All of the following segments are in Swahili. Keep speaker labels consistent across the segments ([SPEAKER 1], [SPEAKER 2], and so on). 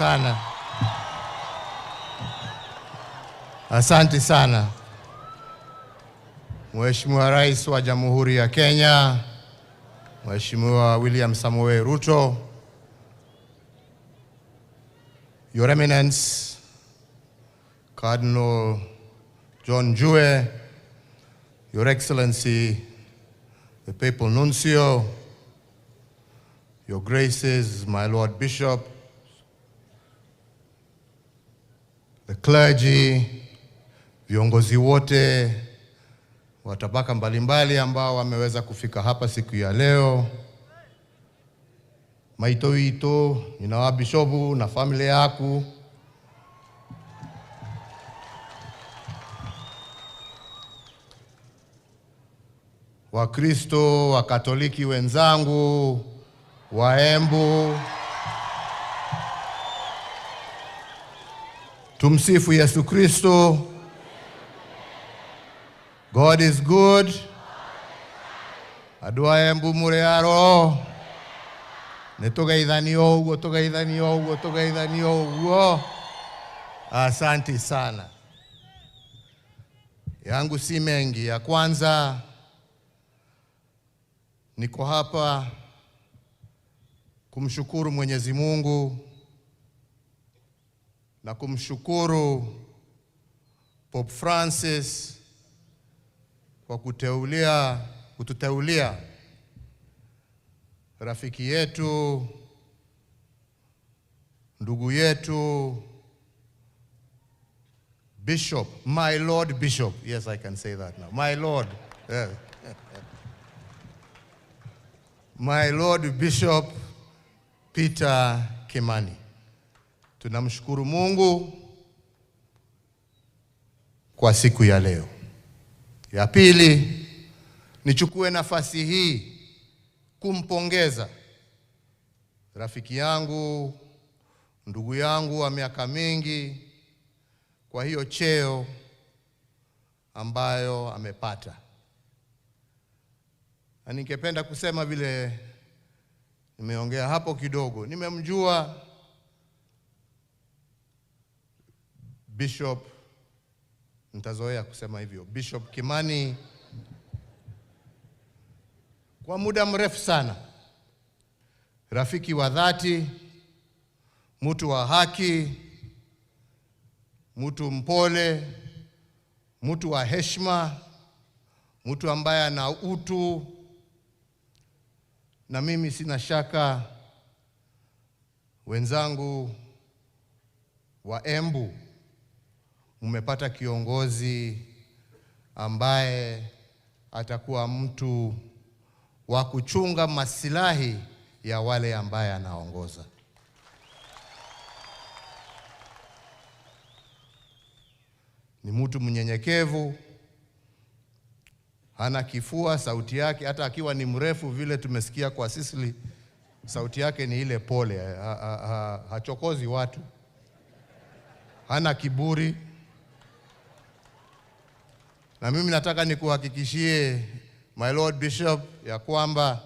[SPEAKER 1] Sana. Asante sana. Mheshimiwa Rais wa Jamhuri ya Kenya, Mheshimiwa William Samoei Ruto, Your Eminence Cardinal John Njue, Your Excellency the Papal Nuncio, Your Graces, my Lord Bishop, the clergy, viongozi wote wa tabaka mbalimbali ambao wameweza kufika hapa siku ya leo, maito wito nina wa bishobu na familia yaku, Wakristo Wakatoliki wenzangu Waembu, tumsifu Yesu Kristo. God is good. Andũ a Embu mũrĩ aro, nĩ tũgeithanio ũguo, tũgeithanio ũguo, tũgeithanio ũguo. Asante sana. Yangu si mengi. Ya kwanza, niko hapa kumshukuru Mwenyezi Mungu na kumshukuru Pope Francis kwa kututeulia rafiki yetu, ndugu yetu, Bishop, my Lord Bishop. Yes, I can say that now. My Lord. Yeah. My Lord Bishop Peter Kimani. Tunamshukuru Mungu kwa siku ya leo. Ya pili, nichukue nafasi hii kumpongeza rafiki yangu, ndugu yangu wa miaka mingi kwa hiyo cheo ambayo amepata. Na ningependa kusema vile nimeongea hapo kidogo, nimemjua Bishop, nitazoea kusema hivyo, Bishop Kimani kwa muda mrefu sana, rafiki wa dhati, mtu wa haki, mtu mpole, mtu wa heshima, mtu ambaye ana utu, na mimi sina shaka wenzangu wa Embu mmepata kiongozi ambaye atakuwa mtu wa kuchunga masilahi ya wale ambaye anaongoza. Ni mtu mnyenyekevu, hana kifua, sauti yake hata akiwa ni mrefu vile tumesikia kwa Sisili, sauti yake ni ile pole, hachokozi watu, hana kiburi. Na mimi nataka nikuhakikishie my Lord Bishop ya kwamba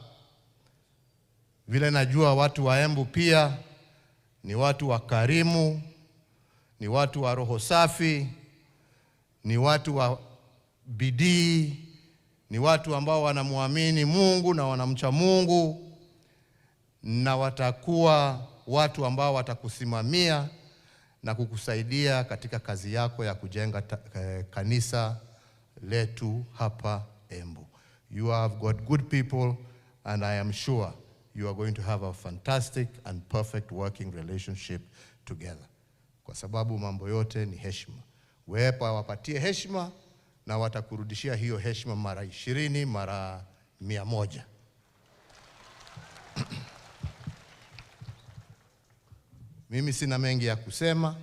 [SPEAKER 1] vile najua watu wa Embu pia ni watu wakarimu, ni watu wa roho safi, ni watu wa bidii, ni watu ambao wanamwamini Mungu na wanamcha Mungu, na watakuwa watu ambao watakusimamia na kukusaidia katika kazi yako ya kujenga kanisa letu hapa Embu. You have got good people and I am sure you are going to have a fantastic and perfect working relationship together. Kwa sababu mambo yote ni heshima. Wewe wapatie heshima na watakurudishia hiyo heshima mara 20, mara 100. Mimi sina mengi ya kusema.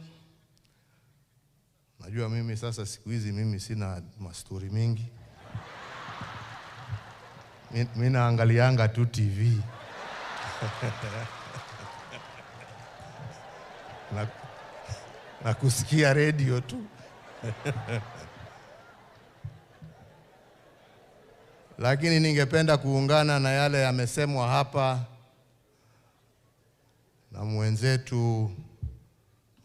[SPEAKER 1] Najua mimi sasa siku hizi mimi sina mastori mingi. Mi naangalianga tu TV. Na kusikia radio tu. Lakini ningependa kuungana na yale yamesemwa hapa na mwenzetu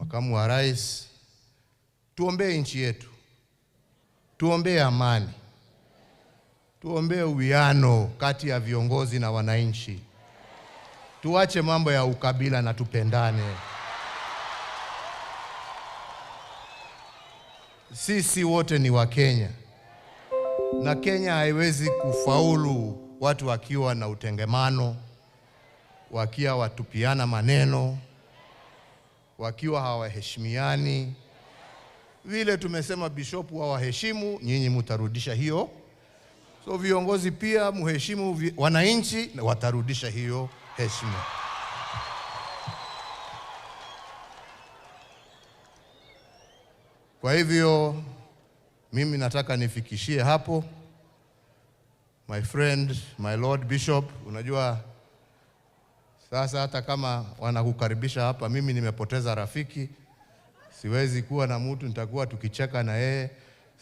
[SPEAKER 1] Makamu wa Rais, tuombee nchi yetu, tuombee amani, tuombee uwiano kati ya viongozi na wananchi, tuache mambo ya ukabila na tupendane. Sisi wote ni Wakenya, na Kenya haiwezi kufaulu watu wakiwa na utengemano, wakiwa watupiana maneno, wakiwa hawaheshimiani. Vile tumesema bishopu wawaheshimu, nyinyi mutarudisha hiyo. So viongozi pia muheshimu wananchi, watarudisha hiyo heshima. Kwa hivyo mimi nataka nifikishie hapo. My friend, my Lord Bishop, unajua sasa hata kama wanakukaribisha hapa, mimi nimepoteza rafiki, siwezi kuwa na mtu nitakuwa tukicheka na yeye.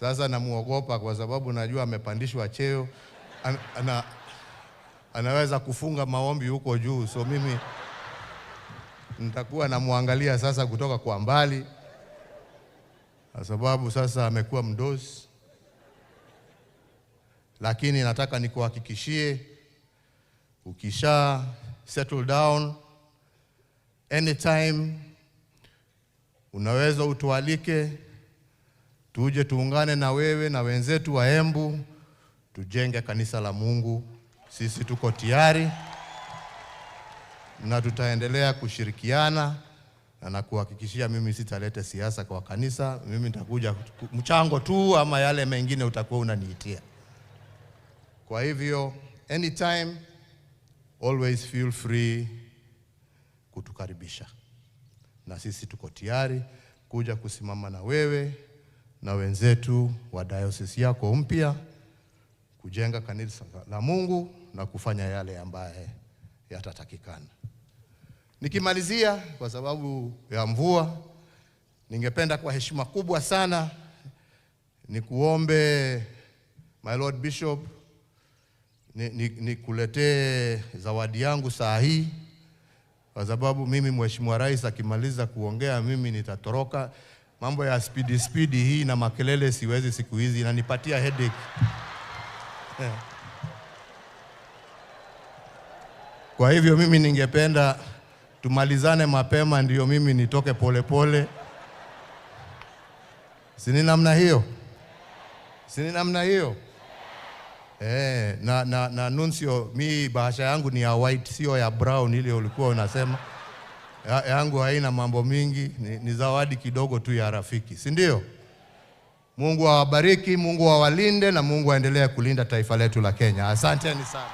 [SPEAKER 1] Sasa namuogopa kwa sababu najua amepandishwa cheo, anaweza kufunga maombi huko juu, so mimi nitakuwa namuangalia sasa kutoka kwa mbali, kwa sababu sasa amekuwa mdosi. Lakini nataka nikuhakikishie, ukisha settle down, anytime unaweza utualike tuje tuungane na wewe na wenzetu wa Embu tujenge kanisa la Mungu. Sisi tuko tayari na tutaendelea kushirikiana, na nakuhakikishia mimi sitalete siasa kwa kanisa. Mimi nitakuja mchango tu, ama yale mengine utakuwa unaniitia. Kwa hivyo anytime, always feel free kutukaribisha, na sisi tuko tayari kuja kusimama na wewe na wenzetu wa diocese yako mpya kujenga kanisa la Mungu na kufanya yale ambaye yatatakikana. Nikimalizia, kwa sababu ya mvua, ningependa kwa heshima kubwa sana nikuombe my Lord Bishop, nikuletee zawadi yangu saa hii, kwa sababu mimi Mheshimiwa Rais akimaliza kuongea mimi nitatoroka. Mambo ya spidi spidi hii na makelele siwezi siku hizi, inanipatia headache. Kwa hivyo mimi ningependa tumalizane mapema, ndio mimi nitoke polepole. Si ni namna hiyo? Si ni namna hiyo? Na Nuncio, mi bahasha yangu ni ya white, sio ya brown ile ulikuwa unasema. Yangu haina mambo mingi, ni zawadi kidogo tu ya rafiki, si ndio? Mungu awabariki, Mungu awalinde na Mungu aendelee kulinda taifa letu la Kenya. Asanteni sana.